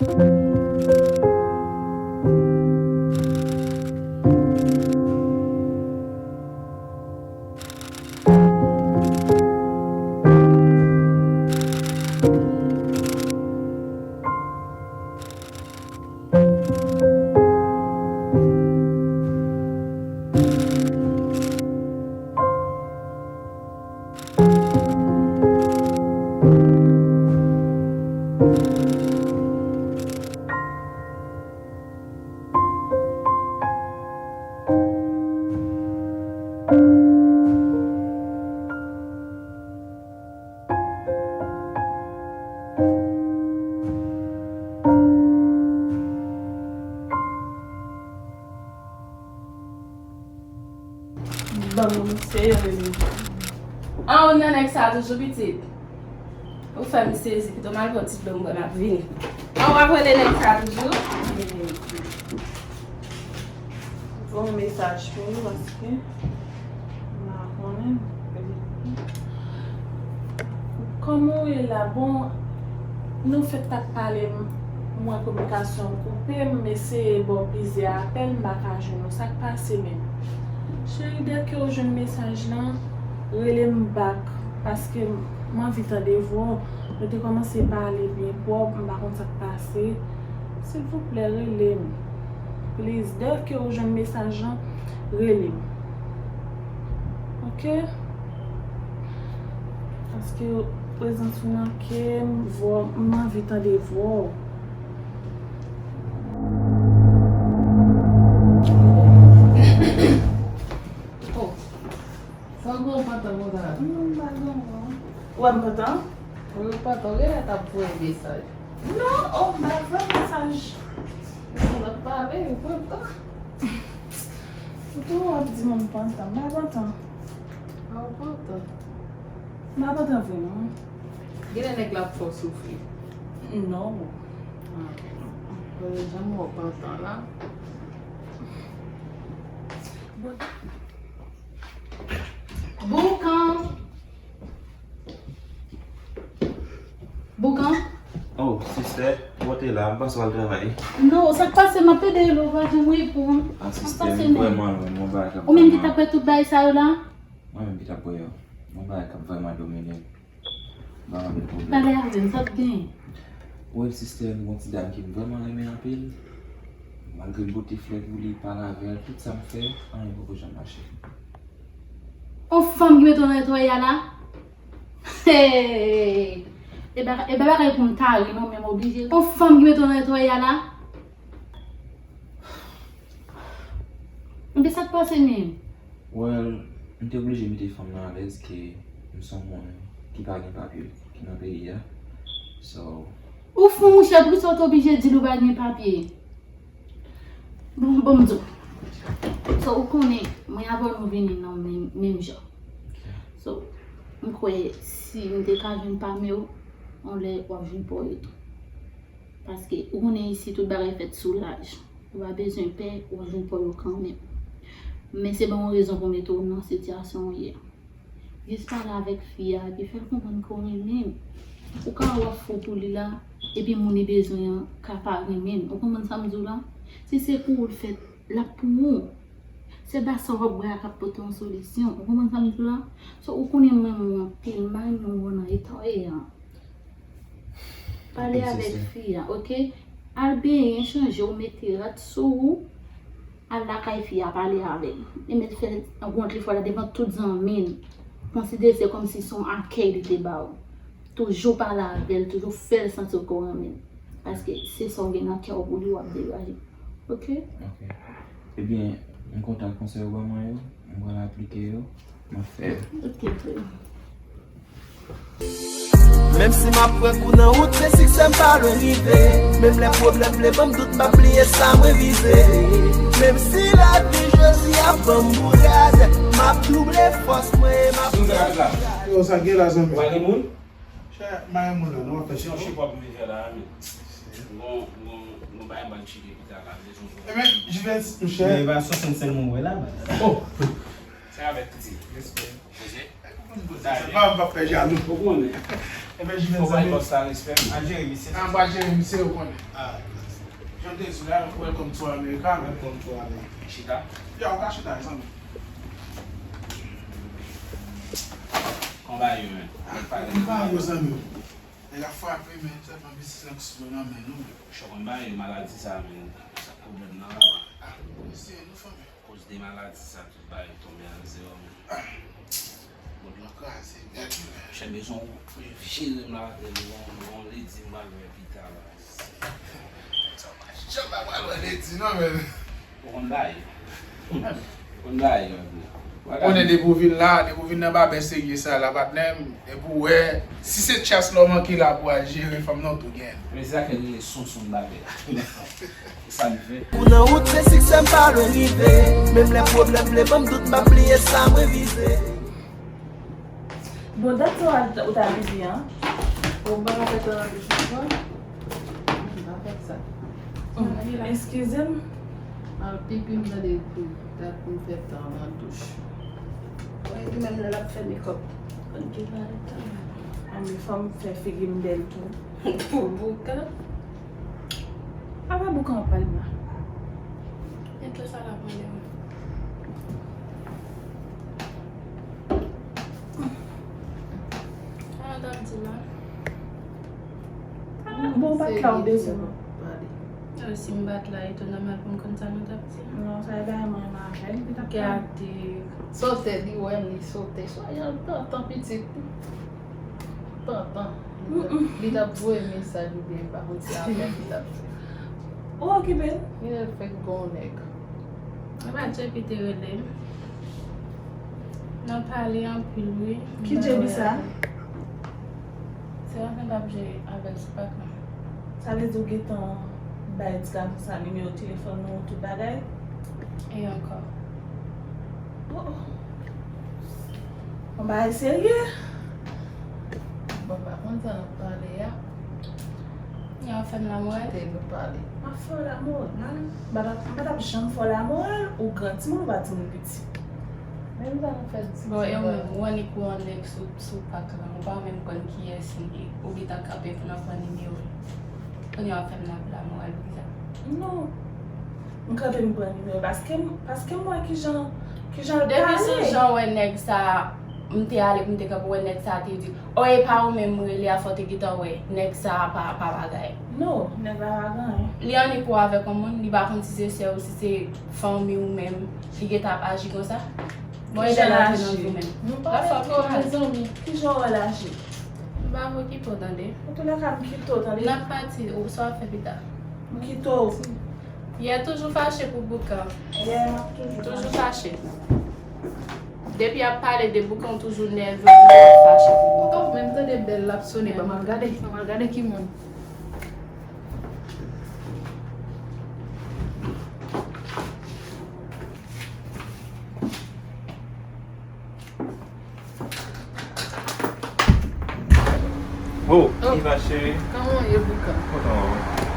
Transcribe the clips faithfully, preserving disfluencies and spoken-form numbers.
Ban m sere li. An, ou nan nèg sa toujou, pitit? Ou fè m sezi, pito m al pran ti dlo, m kwè m ap vini. An, w ap rele nèg sa toujou? Voye yon mesaj pou nou, paske m pa konnen. Kòman w ye la? Bon, nou fèk t ap pale, m, m wè kominikasyon koupe, m eseye ba w plizyè apèl, m pa ka jwenn ou. Sa k pase menm? Cheri, dèke w jwenn mesaj lan, rele m bak, paske m anvi tande vwa w. Nou te kòmanse pale byen pwòp, m pa konn sa k pase. Silvouplè, rele m. Please, dèke w jwenn mesaj lan, rele m. Oke? Paske prezans ou manke m, vwa w, m anvi tande vwa w. Oh, sa w gen yon pantan konsa? Non, m pa gen yon. Ou wè m pantan? Wi, ou pantan. Ou genlè t ap voye mesaj. Non, oh, m pa voye mesaj. Ou konn ap pale, ou pantan. Ou tou w ap di m m pantan. M pa pantan. A, ou pantan. M pa pantan vre, non. Genlè nèg la ap fè w soufri. Non. A, bon. Janm wè w pantan la. Boukan! Boukan! Oh, sistè, ou te la, m panse w al travay. Non, sa k pase, m ap tande w, ou pa janm reponn. A, sistè, m vrèman lwen, yon bagay k ap... Ou menm ki t ap wè tout bagay sa yo la? Mwen menm ki t ap wè yo. Yon bagay k ap vrèman domine m. Ba m anpil pwoblèm. Pale avè m, sa k gen? Ou wè, sistè, m gon ti dam ke m vrèman renmen anpil. Malgre m pote flè pou li, pale avè l, tout sa m fè, anyen poko janm mache. On fanm ki mete w nan etway a la? Hey! E ba, e ba bagay pou m ta ri, non, men m oblije. On fanm ki mete w nan etway a la? Ebyen, sa k pase menm? Well, m te oblije mete fanm nan alèz ke m se yon moun ki pa gen papye ki nan peyi a. So... Ou fou, monchè, poukisa w te oblije di l ou pa gen papye? Bon, bon, m di w. So, ou konnen, mwen avè w nou vini nan menm, menm jan. So, m kwè si m te ka vin pami w, yon lè w ap vin pa w yo tou. Paske ou konnen isi tout bagay fèt sou laj. Ou pa bezwen pè, w ap vin pa w yo kanmenm. Men se pa yon rezon pou mete w nan sitiyasyon w ye. Jis pale avèk fi a, epi fè l konprann ke w renmen l. Ou ka wè w ap fou pou li la, epi moun li bezwen an ka pa renmen l. Ou konprann sa m di w la? Si se pou ou l fèt, l ap pou ou. Se pa sa w ap bwè a k ap pote yon solisyon. Ou konprann sa m di w la? So, ou konnen m renmen w anpil, m pa renmen w nan eta w ye a. Pale avèk fi a, oke? Al benyen, chanje w, mete rad sou ou. Al lakay fi a, pale avè l. E mèt fè l wont li fò la devan tout zanmi l. Konsidere se kòmsi se yon akèy li te ba w. Toujou pale avè l, toujou fè l santi w ke w renmen l. Paske se sa w gen nan kè w pou li w ap degaje. Oke? Oke. Ebyen, m kontan konsèy ou ban mwen yo. M pral aplike yo. M ap fè yo. Oke, frè. Menm si m ap pran kou nan wout, se siksè m pa lwen rive. Menm lè pwoblèm vle ban m dout, m ap bliye sa mwen vize. Menm si lavi jodi a ban m bourad, m ap double fòs mwen e m ap... Yo, sa gen la, zanmi? Ou pa gen moun? Chè, m pa gen moun la, non, w ap fè chè. Se yon chè w ap vin fè la, men. M gon, m gon, m gon bagay m pral tcheke pita la, m bezwen pran. Ebyen, Juventus, monchè. Men e pa swasannsenk moun wè la, baz. Oh! Se avèk piti. Respè. Poze. Dayè. M pa, m pa fè jalou. Ou konnen. Fò bay bòs la respè, m. Al jere misye. Ah, m pral jere misye, ou konnen. Ah, Jan Dezi la, welcome to America, man. Welcome to America. Chita. Ya, ou ka chita, zanmi. Kòman bagay yo, man? Kòman bagay yo, zanmi? Nèg ap frape, men, sèlman biznis lan ki sou nan men nou, men. Chòk konn bay maladi sa, men. Sa pwoblèm nan la, man. Ah, se nou fanmi. Koz de maladi sa, tout bagay tonbe a zewo, men. Ah, mond lan kraze nèt, men. Chèn bezwen jere m la, yon, yon ledi m pral wè pita la. Sa pa janm pa pral wè ledi, non, men. Ou konn bay. Ou konn bay, Gabriel. Konnen depi w vin la, depi w vin nan babè serye sa la, patnè m, depi w wè, si se tchas la w manke la pou al jere fanm nan, w tou gen. Men se sa k rele Sonson babè. Sa n fè. Ou nan wout, se siksè m pa lwen rive. Menm lè pwoblèm vle ban m dout, m ap bliye sa mwen vize. Bon, dat sa w ta, ou ta vize an? Ou pa ka fè tan nan douch ankò? M pa fè sa. Eskize m. Al pipi, m tande pou dat m fè tan nan douch. Wi, li menm lè l ap fè mekòp. Konn ki valè tan. Anben, fò m fè figi m bèl tou. Pou boukan. Apa boukan w ap pale m la? Gen tout sa l ap mande mwen. Sa w t ap di la? Bon, bat la ou bezwen. Non, si m bat la, e tou nòmal pou m konn sa nou t ap di. Non, sa e bagay mwen renmen avè l, li t ap pale. Gade. Sote, li wè m, li sote. Soyans, tantan pitit. Tantan. Li t ap voye mesaj oubyen m pa konn se apèl li t ap fè. Ou okipe l? Li t ap fè gon nèg. Epa J P te rele m. N ap pale anpil, wi. Ki J P sa? Se yon nèg m ap jwe avè l sou pak la. Sa vle di ou gentan bay ti gason sa nimewo telefòn ou, tout bagay? E ankò. Oh, oh. Yon bagay serye. Bon, pa konn sa n ap pale a. Yon fè m lamorèl. Te nou pale. M ap fè w lamorèl. M pa t ap, m pa t ap janm fè w lamorèl. Ou gran timoun, ou pa timoun piti. Menm sa nou fè ti. Bon, e ou menm, ou annik ou yon nèg sou, sou pak lan. Ou pa menm konn kiyès li ye. Ou gentan kanpe pou n ap pran nimewo l. Kounye a w ap fè m lamorèl pou sa. Non. M kanpe m pran nimewo l paske m, paske m wè kijan, kijan l pale. Depi sou jan w wè nèg sa a, m te ale pou m te kanpe, w wè nèg sa a te di, o, e pa ou menm m rele a, fò w te gentan wè nèg sa a pa, pa bagay. Non, nèg la pa gen anyen. Li annik ou avèk yon moun, li pa konn si se sè w, si se fanmi w menm, li gentan ap aji konsa. Bon, e lè l antre nan vi w menm. Nou pale twòp, mezanmi. Kijan w wè l aji? M pa vle kite w tande. Antoulèka, m kite w tande. N ap pati, ou sa w ap fè pita? M kite w. Yè toujou fache pou boukan. Yè m ap toujou fache. Toujou fache. Depi y ap pale de boukan, ou toujou nève, ou toujou fache pou boukan. Ou menm tande bèl l ap sone, ban m al gade, ban m al gade ki moun. Oh, oh, Iva cheri. Kòman w ye, Boukan? Kontan wè w.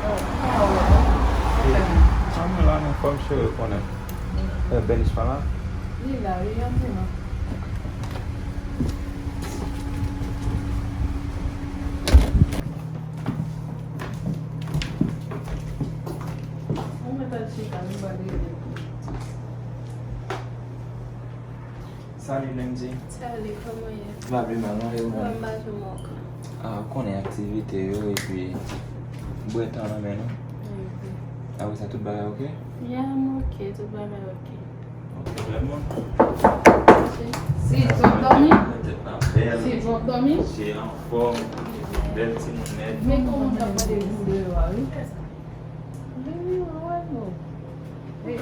Oh, m pa wè w. Anfèt, an mwen la nan fòm cheri, ou konnen. Mm. Eh, Bènis pa la? Li la, wi, antre non. Ou mèt al chita, nou pral rele. Salut, Blendy. Salut, kòman w ye? M pa pi mal, non, e ou menm? Mwen m pa pi mal ankò. Ah, ou konnen aktivite yo, epi bwè tan nan men nou. Mhm. Apre sa, tout bagay oke? Yeah, m oke, tout bagay oke. Ok, vrèman. Si, si, w ap dòmi? Tèt la bèl. Si, w ap dòmi? Je anfòm. Bèl timoun nèt. Men kòman w t ap mande pou deyò a, wi. Baby, how are you? Hey.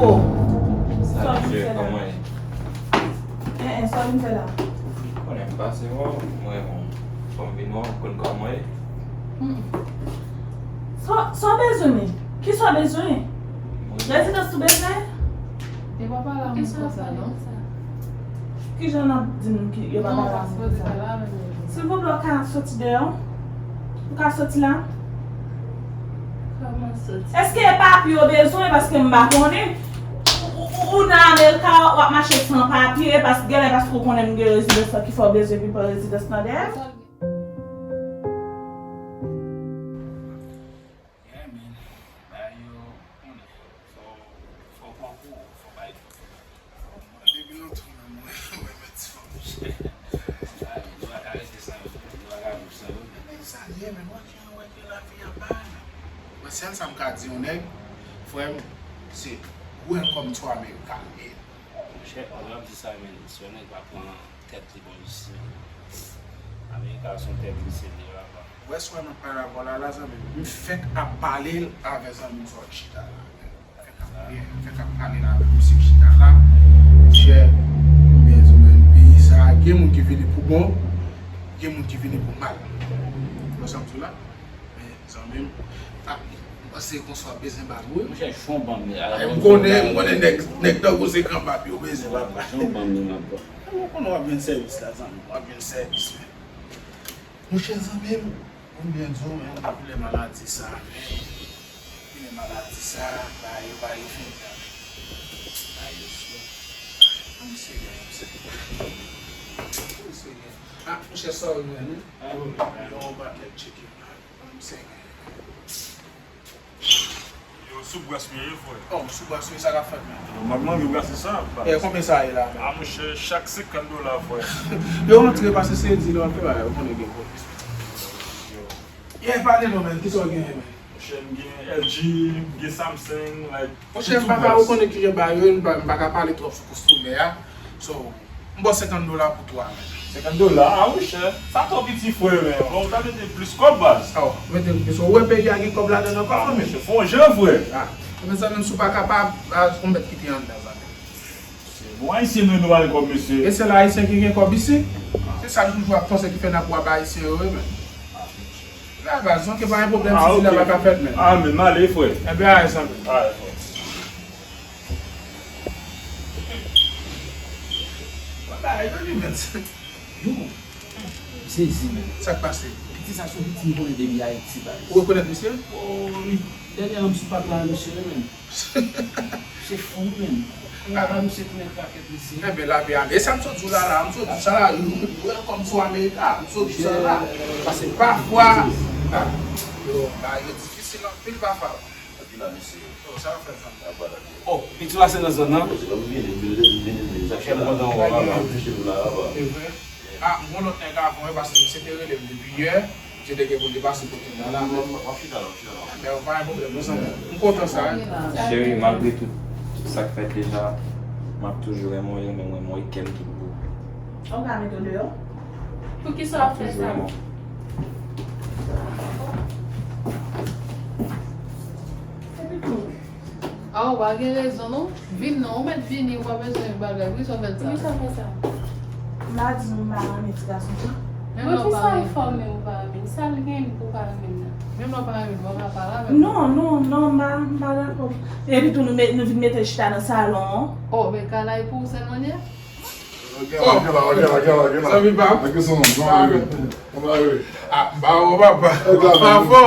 Oh. Salut, cheri, kòman w ye? Eh, eh, sa w vin fè la? Konnen m pase wè w, mwen, fò m vin wè w, konn kòman w ye. Hmm. Sa, sa w bezwen, men? Kisa w bezwen? Rezidans ou bezwen? Yo pa pale a moun konsa, non. Kijan n ap di moun ki yo pa pale a moun konsa? Silvouplè, w ka soti deyò? Ou ka soti la? Kòman soti? Èske e papye w bezwen? Paske m pa konnen. Ou, Ou nan Amerika, w ap mache san papye, paske genlè paske w konnen m gen rezidans lan ki fè w bezwen vin pran rezidans lan dèyè. Yeah, man. Bagay yo, konnen. Fò, fò pran kou, fò bay kou. Depi lontan, mwen, mwen, mwen, ti fanm. Bagay, nou pa ka rete san yo, nou pa ka viv san yo, men. Men sa ye, men, wè ke, wè ke lavi a bay. Mwen, sèl sa m ka di yon nèg, frè m, se welcome to America. Monchè, pandan w ap di sa, men, si yon nèg pa pran tèt li bò isi, Amerika se yon tèt li, se li, papa. Ou wè, si w wè m ap pale avè w la, la, zanmi m, m fèk ap pale l avè zanmi m sa w chita la. M fèk ap, yeah, m fèk ap pale l avè misye k chita la. Monchè, m byen di w, men, peyi sa a, gen moun ki vini pou bon, gen moun ki vini pou mal. Ou wè sa m di w la? Men, zanmi m, ah, m panse konsa w ap bezwen bab, wi. Monchè, fon ban m. Ay, m konnen, m konnen nèg, nèg tankou se gran bab yo bezwen bab. Fon ban m, m ap ban. Ou konnen w ap jwenn sèvis la, zanmi m. W ap jwenn sèvis, men. Monchè, zanmi m, pou m byen di w, men, m pa vle maladi sa, men. M vle maladi sa, ba yo, ba yo fini la, men. Ba yo sou. An, Senyè, an, Senyè. An, Senyè. Ah, monchè, sa w jwenn, wi? Yon batèk chicken la. An, Senyè. Yo, sou bras m ye, frè. Oh, sou bras m ye, sa k ap fèt, men? Yo, m ap manje bras sa, pa. Eh, konbyen sa ye la, men? Ah, monchè, chak senkant dola, frè. Yo, rantre pase se di nou ap fè bagay, ou konnen gen pwoblèm. Yo. Yeah, pale non, men, kisa w genyen, men? Monchè, m gen L G, m gen Samsung, like, monchè, papa, ou konnen ki jan bagay yo, m pa, m pa ka pale twòp sou konsomè a. So, m ba w senkant dola pou twa, men. Senkant dola? Ah, monchè, sa twò piti, frè, men. Bon, ou ta mete plis kòb, baz. Oh, mete plis. Ou wè peyi a gen kòb ladan l ankò, men. Monchè, fè yon jan, frè. Ah, mezanmi, si w pa kapab, ah, ou mèt kite anndan, zanmi. Bon, Ayisyen nou, nou pa gen kòb, mesye. E sèl Ayisyen ki gen kòb isi? Se sa nou toujou ap panse ki fè n ap wè Ayisyen yo, wi, men. La, baz, ok, pa gen pwoblèm, si di la pa ka fèt, men. Ah, men, m ale, frè. Enben, alright, zanmi. Alright, frè. Bagay yo li mèt. Yo, m sezi, men. Sa k pase? Piti sa se yon piti m konnen depi Ayiti, baz. Ou rekonèt misye? Oh, wi. Dènye an m sou pak la, mesye, men. Se fou, men. M pa ba misye tounen krakèt, mesye. Enben, lavi a. E sa m sot di w la, la. M sot di w sa la. Welcome to America. M sot di w sa la. Paske pafwa, ah, yo, bagay yo difisil anpil pafwa. Epi la, mesye. Oh, sa w ap fè, fanm? Oh, piti la se nan zòn nan. Monchè, m kontan wè w, papa. E vre? Ah, m gon lòt nèg avan, wi, paske misye te rele m depi yè. Misye te gen pou l te pase kote m nan la. M ap chita la, m ap chita la. Enben, pa gen pwoblèm, non, zanmi. M kontan sa, wi. Cheri, malgre tout, tout sa k fèt deja, m ap toujou renmen w, renmen w, renmen w, e kè m tout bon. Ou ka mete w deyò? Poukisa w ap fè sa? Epi tou. A, ou pa gen rezon, non. Vin non, ou mèt vini, ou pa bezwen bagay. Poukisa w fè sa? Poukisa w fè sa? M pa di nou m pa renmen ti gason sa. Menm lè w pa renmen. Poukisa w fè w menm ou pa renmen? Sa l gen pou w pa renmen l la? Menm lè w pa renmen l, ou pa ka pale avè l. Non, non, non, m pa, m pa dakò. Epi tou, nou met, nou vin mete l chita nan salon an. Oh, men kay la e pou ou sèlman l ye? Ok, ok, ok, ok, ok. Zanmi pa m. Kòman w ye? Ah, m pa wè w, papa. Papa fò.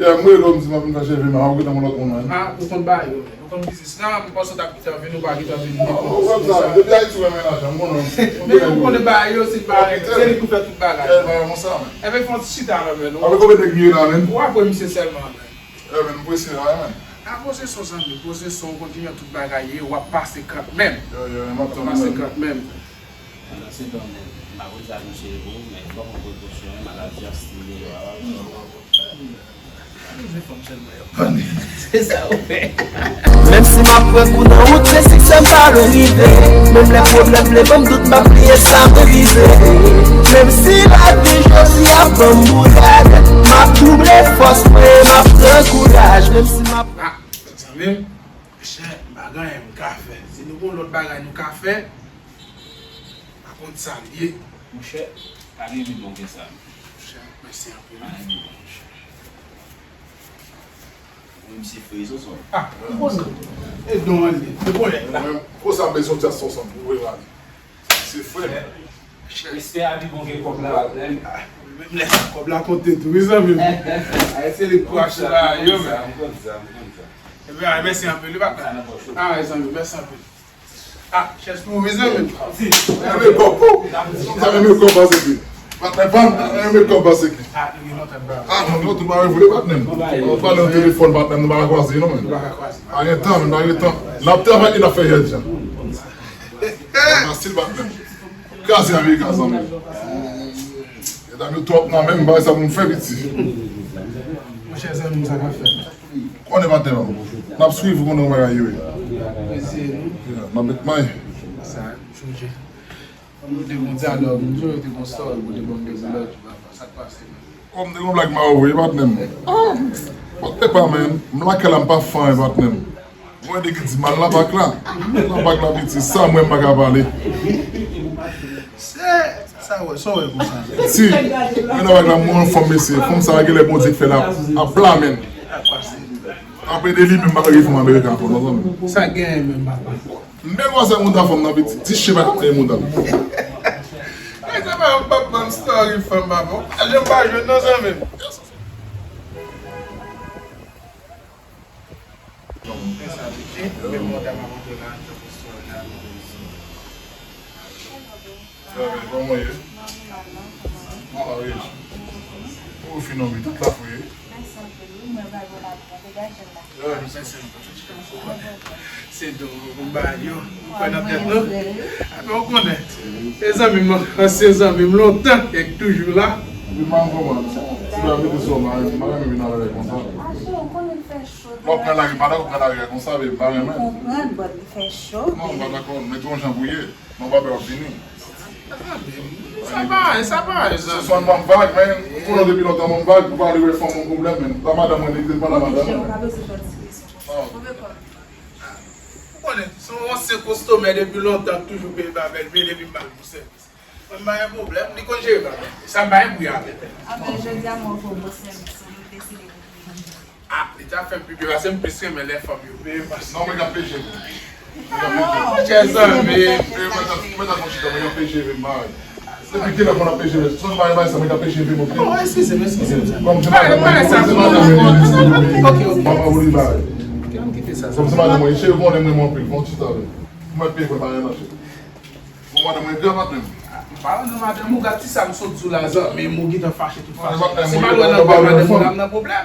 Yeah, m rele w, m di m ap vin fè cheve m, m ap gentan yon lòt moun, man. Ah, ou konn bagay yo, men. Ou konn biznis la, m panse w t ap gentan vin, ou pa gentan vin. Oh, ou konn sa, depi Ayiti w renmen lajan, m konnen. Men ou konnen bagay yo, se li pa, se li ki fè tout bagay. Eh, bagay konsa, men. Enben, fè yon ti chita la, men. Avèk konbyen nèg m ye la, men? Ou ap wè misye sèlman, men. Eh, men, m prese la, wi, men. Ah, poze son, zanmi, poze son, ou konn kijan tout bagay ye, w ap pase kant menm. Yo, yo, m ap tann ou, men. W ap pase kant menm. Pandan se tan, men, m pa konn sa misye ye pou ou, men fòk mwen prekosyon, maladi ap stimile yo. Se sa ou fè. Menm si m ap pran kou nan wout, se siksè m pa vle rive. Menm lè pwoblèm vle ban m dout, m ap bliye sa m te vize. Menm si lavi jodi a ban m boulèt, m ap double fòs mwen, m ap pran kouraj. Menm si m ap... Ah, zanmi m, chè, m pa gen anyen m ka fè. Si nou gon lòt bagay nou ka fè, pa konn sa l ye. Monchè, pa gen pi bon ke sa. Monchè, mèsi anpil. Pa gen pi bon, monchè. Wi, misye fre, Sonson. Ah, m konnen. E don an li ye. Se volè la. Mwen, konsa m bezwen yon ti Sonson pou voye la. Se fre. Respè a pi bon ke kòb la. Menm lè sa, kòb la konte tou, wi, zanmi m. Ay, se li k pou achte bagay yo, men. M konn sa, m konn sa. Ebyen, ay, mèsi anpil, wi, papa. Ay, zanmi, mèsi anpil. Ah, chèz pou ou, mezanmi. Renmen kòb, oh. Sa renmen kòb pase ki. Patnè pa m, renmen kòb pase ki. Ah, nou gen lontan n pa. Ah, non, nou tou pa vle patnè m. Ou pale nan telefòn patnè m, nou pa ka kwaze non, men. Nou pa ka kwaze. Pa gen tan, men pa gen tan. N ap travay e n ap fè jèt jan. Fasil patnè m. Kraze Amerika, zanmi. Medam yo twòp nan men m, bagay sa pou m fè piti. Monchè zanmi m, sa k ap fèt? Konnen patnè m. N ap swiv ou konnen yon bagay yo ye. Mesye nou. Yeah, n ap met may. Sa, chonje. Kòm nou te gon dyalòg, nou te gon story pou te ban m de boulèt, papa. Sa k pase menm? Kòm te gon blag ma ou voye patnè m. Ah, pote pa men. M lakay la m pa fè anyen patnè m. Mwen de ki di mal nan bak la. Nan bak la piti sa mwen m pa ka pale. Se sa wè, sa wè konsa. Ti, mwen nan bak la mwen yon fanm mesye, fanm sa a genlè Bondye k fè l ap pla men. Apre de li menm pa gen fanm Ameriken ankò non zanmi. Sa genyen menm papa. M byen konsa mouda fanm nan piti, ti chen pa ka manyen mouda l. Ay sa pa yon pap ban m story fanm papa. Al jan pa jwenn non zanmi m. Kòman w ye? Mwen pa rejou. Ou fin anvi tout la fouye. Se do pou bagay yo. Ou kwè nan tèt nou? Ape w konnen. Se zanmi m, ansyen zanmi m lontan, e k toujou la. Epi m pa konn kòman. Si pa mete sou mwen, m pa renmen vin avè l konsa. Lè w pran lari, pa dakò pran lari konsa, baby, m pa renmen. Konprann, but li fè cho. Non, m pa dakò. Mete yon jan pou ye. Non, pa pè w ap vini. Sa pa, sa pa, sa. Se swa n ban m vag, men. M konnen w depi lontan ban m vag, ou pa vle wè fanm yon pwoblèm, men. Pa madanm mwen, li te pandan madanm mwen. Ou konnen, se yon ansyen kostomè depi lontan, toujou peye pa bèl, peye depi m ba l bon sèvis. Mwen m pa gen pwoblèm, li konn jere pa bèl. Sa m pa gen pou y avè l. Anben, jodi a mwen ofri w bon sèvis, ou deside pou peye. Ah, li ta fè m pi byen pase m plis renmen lè fanm yo peye pase. Non, mwen k ap peye cheve. Monchè zanmi. Mwen ta, mwen ta fon chita, mwen k ap peye cheve m, mari. Depi kilè pou n ap peye cheve? Sou mari sa mwen k ap peye cheve m, ok? Oh, eskize m, eskize m. Kòm se madanm mwen, kòm se madanm mwen, ok, ok. Papa ou li bay. Ok, ann kite sa. Kòm se madanm mwen, cheve konnen mwen anpil, fon chita vre. Mwen peye pou mari nan cheve. Bon, madanm mwen gra patnè m. M pa nan madanm ou, gad ti sa m sot di w la, zanmi m, ou gentan fache tout fache. Se pa lwen nan gwa madanm ou la m nan pwoblèm.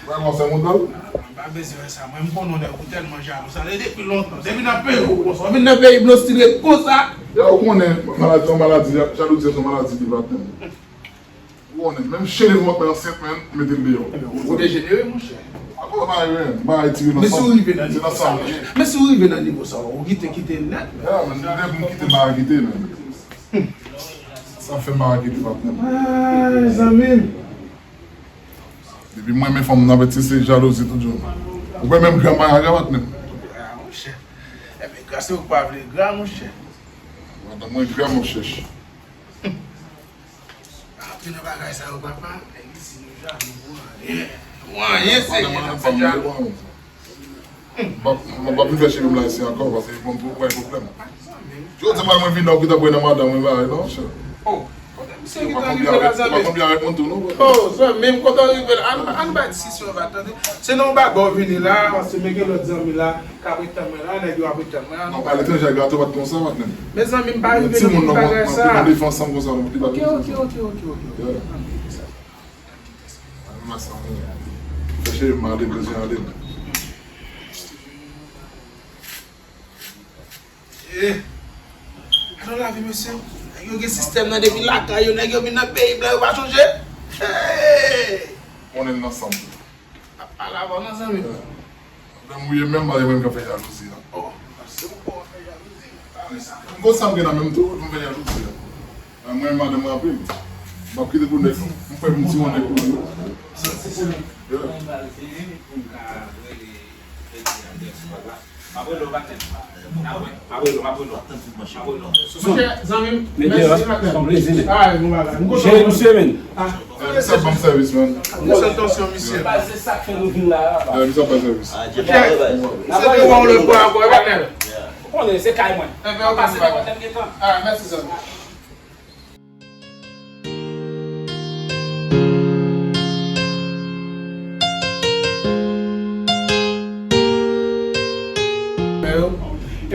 Mwen pa bezwen wè sa, mwen m konnen w nèg ou tèlman jalou sa, depi lontan, depi nan peyi w konsa, w vin nan peyi m lòs ti ret konsa. Ya, ou konnen maladi, yon maladi, jalouzi se yon maladi ki patnè m. Ou konnen, menm cheri mwen mwen ansent men, mete l deyò. Ou dejenere, monchè. Apa w pa yon bagay tire nan san m. Men si w rive nan nivo sa, monchè. Men si w rive nan nivo sa, ou kite, kite nèt, men. Ya, men, depi m kite, m pa kite, men. Sa fè m pa kite, patnè m. Ay, zanmi m. Depi mwen, men fanm nan peti, se jalouzi tout jou. Ou wè menm gra m pa ka gra, patnè m. Gra, monchè. Enben, gra se ou k pa vle gra, monchè. Madanm mwen gra, monchè. Antre nan bagay sa yo, papa. Nèg isi nou jalou pou anyen. Pou anyen, Senyè, n ap fè jalou. M p ap, m p ap vin fè cheve m la isi ankò, paske bon, pou bay pwoblèm. Jodi a mwen vin la, ou gentan bwè nan madanm mwen, bagay non, chè. Oh, kote misye gentan rive la, zanmi? Ou pa konn byen avèk moun tou, non? Oh, zanmi m, kote w rive la? Ann, ann bay diskisyon an, tande. Se nan yon bagay w vini la, paske men gen lòt zanmi la. K ap ret tann mwen la, nèg yo ap ret tann mwen la. Non, pa letranje a gato pa t konsa, patnè m. Mezanmi, m pa rive nan tout bagay sa. Timoun nan, mwen te mande fè ansanm konsa, non, li pa t konsa. Ok, ok, ok, ok, ok. Yeah. Ann kite sa. Ann kite sa. Ann kite sa. Fè cheve m ale, bezwen ale. Eh. Alò lavi, mesye. Nèg yo gen sistèm nan depi lakay yo, nèg yo vin nan peyi blan, yo pa chonje. Hey! Konnen n ansanm. Ap pale avè w non, zanmi. Lè m mouye menm, pa gen moun k ap fè jalouzi a. Oh, se ou k ap fè jalouzi. M gon sa m gen nan men m tou, pou m fè jalouzi a. Mwen renmen madanm mwen anpil. M ap kite pou nèg, m pè pou m tiwon nèg pou yo. Monchè, zanmi m, mèsi, patnè. Jere misye, men. Ah, misye ap ban m sèvis, man. Misye tansyon, misye. Se sa k fè nou vin la, papa. Misye ap ban m sèvis. Misye, se de bon le kwa ankò, e patnè. Ou konnen, se kay mwen. Enben, ok, se pa. Ah, mèsi, zanmi. Yo,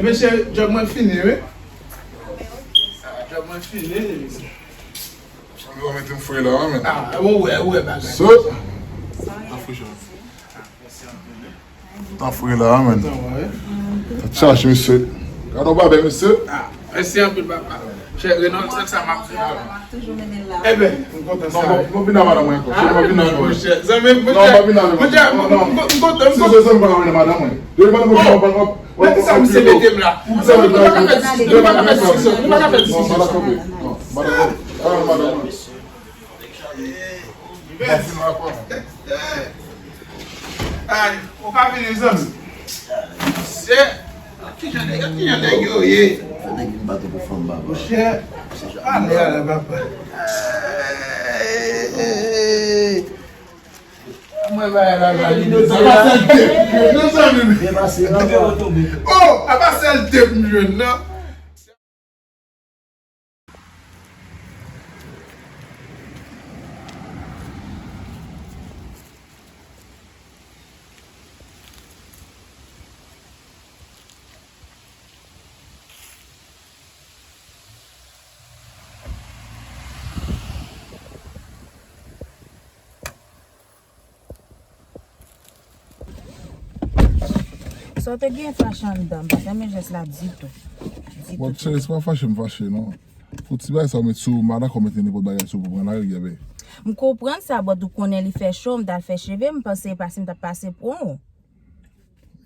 Mesye, djòb mwen fini, wi. Ah, djòb mwen fini. Yo mete m fre la, men. Ah, ou wè, ou wè bagay. Sot. Tan fre la, men. Tèt chaje, mesye. Gade yon bagay, mesye. Ah, mèsi anpil, papa. Chè, Renan, se sa m ap di la. Eben, m kontan sa. Non, m vin a madanm mwen ankò. Chè, m vin a madanm mwen. Monchè, zanmi m, monchè, monchè, m kontan, m kontan. Si se zanmi m pa ka vin a madanm mwen. Depi madanm mwen pa ka. Mete sa misye mete m la. Zanmi m, nou pa ka fè diskisyon, nou pa ka fè diskisyon, nou pa ka fè diskisyon. Non, madanm mwen. Ah, madanm mwen. Ay, ou pa vini, zanmi. Se, kijan nèg, kijan nèg yo ye? Fè nèg vin bat ou pou fanm, papa. Monchè, ale, ale, papa. Mwen, ba, la, la, li, sa pa sèl tèt, non, zanmi. Byen pase, papa. Oh, apa sèl tèt m jwenn, non? Sa w te gen fache anndan, m pa t renmen jès la ditou. Ditou. Bon, cheri, se pa fache m fache, non. Pou ti bagay sa w met sou ou, m pa dakò mete nenpòt bagay sou ou pou pran lari a, bebe. M konprann sa, but ou konnen li fè cho, m t al fè cheve m, m panse e pase m t ap pase pran w.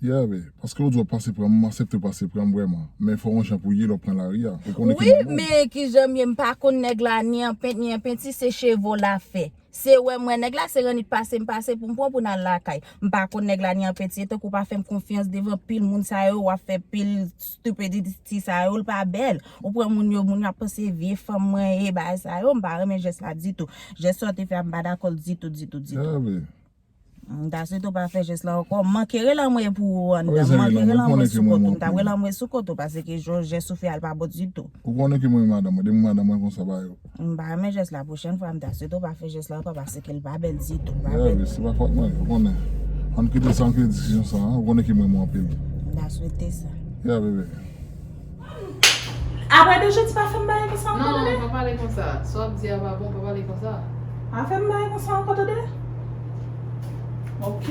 Yeah, bebe. Paske ou di w ap pase pran m, m aksepte w pase pran m vrèman. Men fò w gon jan pou w ye lè w pran lari a. Ou konnen ki moun. Wi, men kijan m ye, m pa konn nèg la ni an pent, ni an penti, se cheve w l ap fè. Se wè m wè nèg la, se rannit pase m pase pou m pran w pou n al lakay. M pa konn nèg la ni an penti, e tankou w pa fè m konfyans devan pil moun sa yo, w ap fè pil stupidity sa yo, l pa bèl. Ou pran moun yo, moun yo ap panse vye fanm mwen ye, bagay sa yo, m pa renmen jès la ditou. Jès sa w te fè a, m pa dakò l ditou, ditou, ditou. Yeah, bebe. M ta swete w pa fè jès la ankò. M manke rele anmwey pou ou anndan. M manke rele anmwey sou kote w. M ta rele anmwey sou kote w, paske jès ou fè a l pa bon ditou. Ou konnen ke mwen renmen madanm mwen. Depi madanm mwen konsa ba yo. M pa renmen jès la. Pwochèn fwa, m ta swete w pa fè jès la ankò, paske l pa bèl ditou. L pa bèl. Yeah, bebe, se pa fòt mwen, ou konnen. Ann kite sa, ann kite diskisyon sa, hein. Ou konnen ke mwen renmen w anpil. M ta swete sa. Yeah, bebe. Apre de jodi, pa fè m bagay konsa ankò, tande? Non, pa pale konsa. Sa w ap di a pa bon, pa pale konsa. Pa fè m bagay konsa ankò, tande? Ok.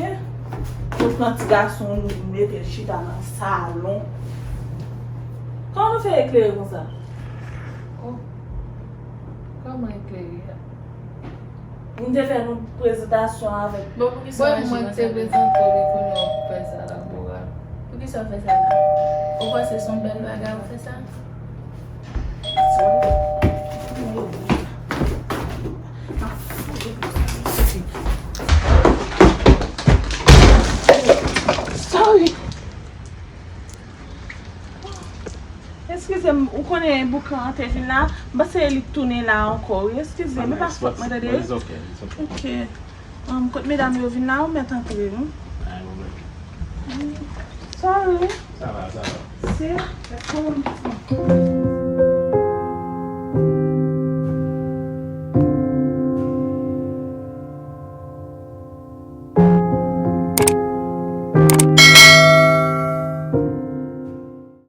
Ou pran ti gason ou, ou mete l chita nan salon. Kòman nou fè eklere konsa? Oh. Kòman eklere a? M te fè nou prezantasyon avèk. Bon, poukisa w aji konsa? Mwen te prezante w, li kounye a w fè sa la, Bora. Poukisa w fè sa la? Ou panse se yon bèl bagay ou fè sa? Sorry. Eskize m, ou konnen boukan an te vin la, m panse li t tounen la ankò, wi. Eskize m, e pa fòt mwen, tande? It's okay, it's okay. Ok. Um, kot medam yo vin la, ou mèt antre, wi. Sorry. Sa va, sa va. Se,